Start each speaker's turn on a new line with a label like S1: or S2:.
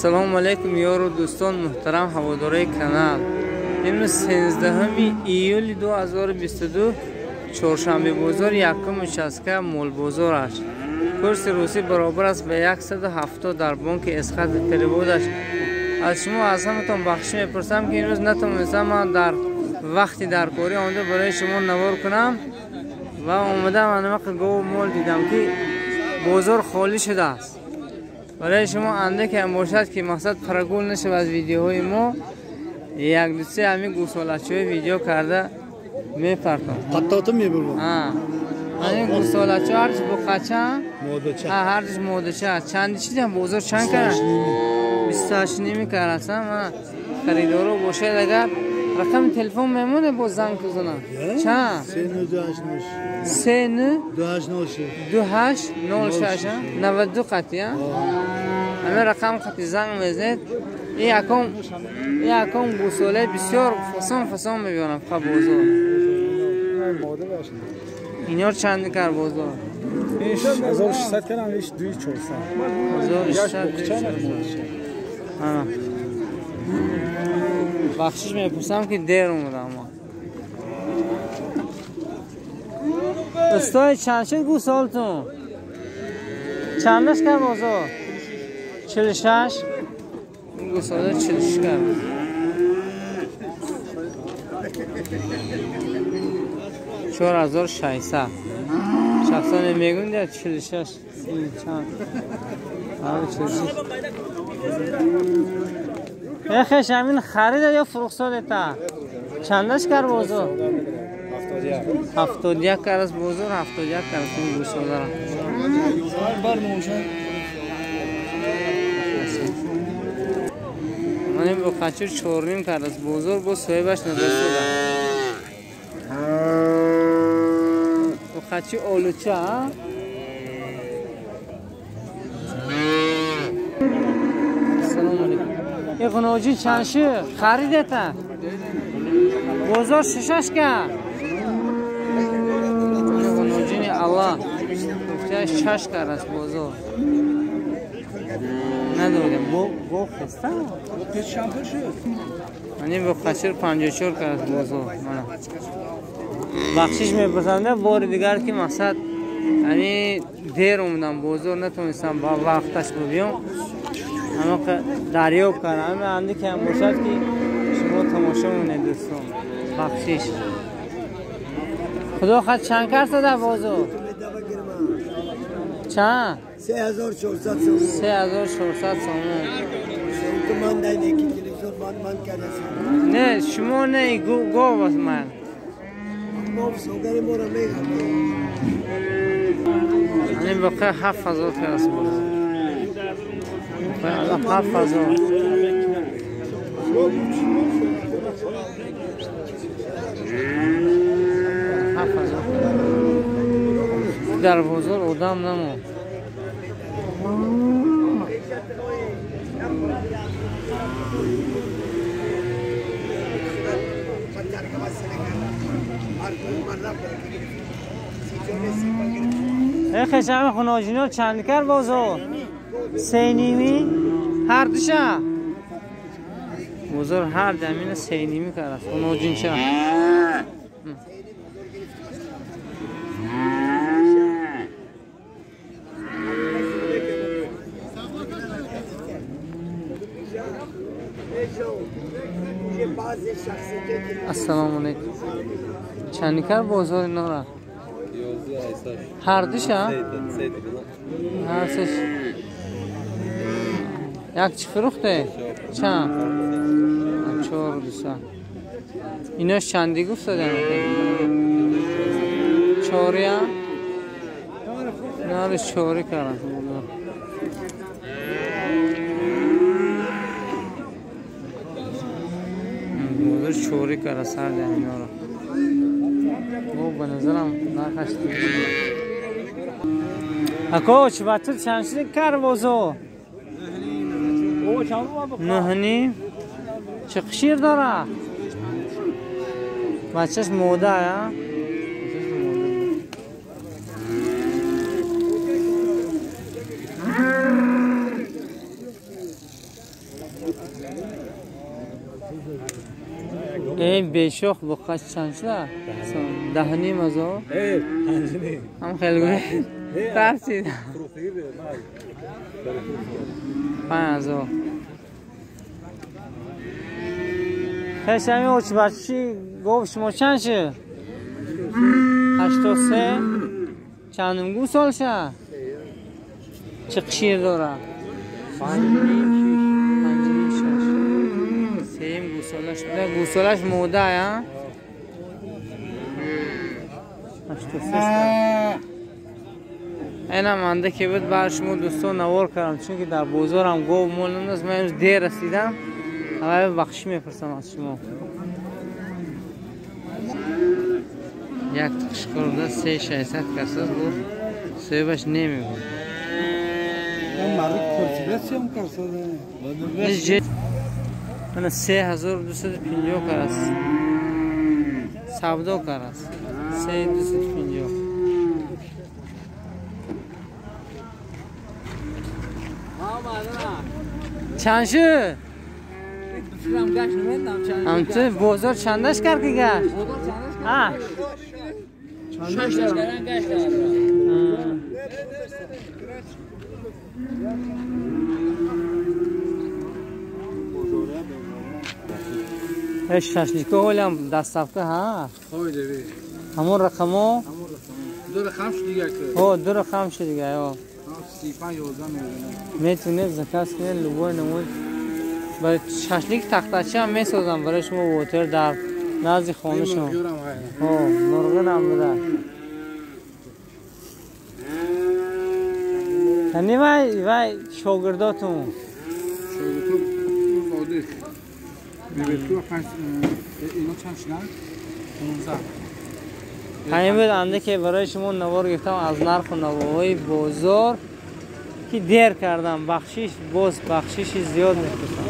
S1: Салом алейкум ёру дӯстон муҳтарам ҳаводораи канал. Имрӯз 13 июли 2022 чоршанбе бозор якум участка молбозор аст. Курси русӣ баробар аст ба 170 дар бонки Эсхати переводаш. Аз шумо аз ҳаматон бахшиш мепурсам ки имрӯз натавонистам ман дар вақти даркорӣ омада барои шумо навор кунам ва омадам анвақт гову мол дидам ки бозор холӣ шудааст. Барои шумо андаке бошад ки мақсад парагул нашавад видеоҳои мо, як ду се ҳамин гӯсолачаҳои видео карда мепартом.
S2: Қаттоту мебурбам.
S1: Ҳамин гӯсолачаҳо ҳардуш буқача, ҳардуш модача. Чанди чидам бозор чанд кара? 28.5 карасан. Харидоро бошад агар рақами телефон мемоне боз занг кузанам. Чанд? 3 9 2 8 0 6 92 қатъи. Ҳамин рақам қатъи занг мезанед. Ин яком гӯсолаи бисёр фасон фасон мебиёрам фақат бозор. Инёр чанди кар бозор?
S2: 1600 кардам, иш 2400.
S1: 1600. Бахшиш мепурсам ки дер омадам. Устои чанд шуд гӯсолтун? Чандаш кар бозор? 46. Гӯсола 46 кар. 4600. Шахсоне мегӯянд 46. Чанд? 46. Эхеш ҳамин харида ё фурӯхсодета? Чандаш кар бозор? 71 кар аст бозор, 71 кар аст ин гӯсолара. Ман ин буқачир 4.5 кар аст бозор, бо соҳибаш надостода. Буқачи олуча, а? Салом алейкум. Ин ғуноҷӣ чанд шуд? Харидета? Бозор шишаш кар. Ғуноҷини Аллоҳ гуфтааш 6 кар аст бозор. Надодем. Бо хеста? Ман ин буқачир 54 кар аст бозор. Бахшиш мепурсам бори дигар ки мақсад яъне дер омадам бозор, натавонистам ба вақташ бибиём. Ама дарёб кардам. Ҳама андаке ҳам бошад ки шумо тамошо монед дӯстон. Бахшиш. Худо хат чанд кар сада бозор? Чанд?
S3: 3400 сомон.
S1: 3400 сомон.
S3: Ман ки телевизор ман кардам.
S1: Не, шумо не, гов аст ман. Ин боқия 7000 кар аст бозор. 7000. Дар бозор одам намонд. Эхеш ҳама хуноҷино чанд кар бозор? 3.5 ҳардуша. Бозор ҳар дамина 3.5 кар аст. Хуноҷинча. Ассалому алейкум. Чанд кар бозор инора? Ҳардуша? Ҳар сеш. Як чӣ фурӯхте? Чанд? 4200. Инош чандӣ гуфтадем? 4-я? Инаро 4 кардам. Бозор 4 кара сар дем иноро. Бо ба назарам нархаш Ако чӣ батур чанд шуд кар бозор? 9.5. Чӣ шир дора? Бачаш мода, а? این بیشخ با قش چند شده؟ 10,5 هزار؟
S2: 5.5.
S1: هم خیلی گوه ترسید. 5 هزار. خیلی همین اوچ بچی گفت شما چند شد؟ 83. چندم گو سال شد؟ چه قشیر داره؟ 5.5 6. سیم گوسالش بوده. گوسالش موده ها؟ 83. اینم انده که بود بر شما دوستان نوار کردم، چون که در بازارم گاو مال نماست. من امروز دیر رسیدم. اول بخشی میپرسم از شما. یک قشقر بوده 3,600 کس است بود. صاحبش نمیگو. من 3250 کار است. سودا کار است. 3250. چند شد؟ هم تو بازار چندش کرد که گشت؟ ها؟
S4: شش کردن گشت.
S1: شاشلیکو هولم دستافته ها؟ همون رقمو؟
S2: دو رقم شد دیگه که.
S1: ها دو رقم شد دیگه. ها
S2: 35 11
S1: میتونه زکاس کنه لوبوی نمود. برای شاشلیک تختچی هم میسازم برای شما ووتر در نزد خانه شما. ها مرغ هم بوده. یعنی وای وای شاگرداتون.
S2: شاگرداتون عادی. بیبتو 5 اینا چند شدن؟ 15.
S1: همین بود انده که برای شما نوار گرفتم از نرخ و نواهای بازار که دیر کردم. بخشش باز بخشش زیاد میپرسم.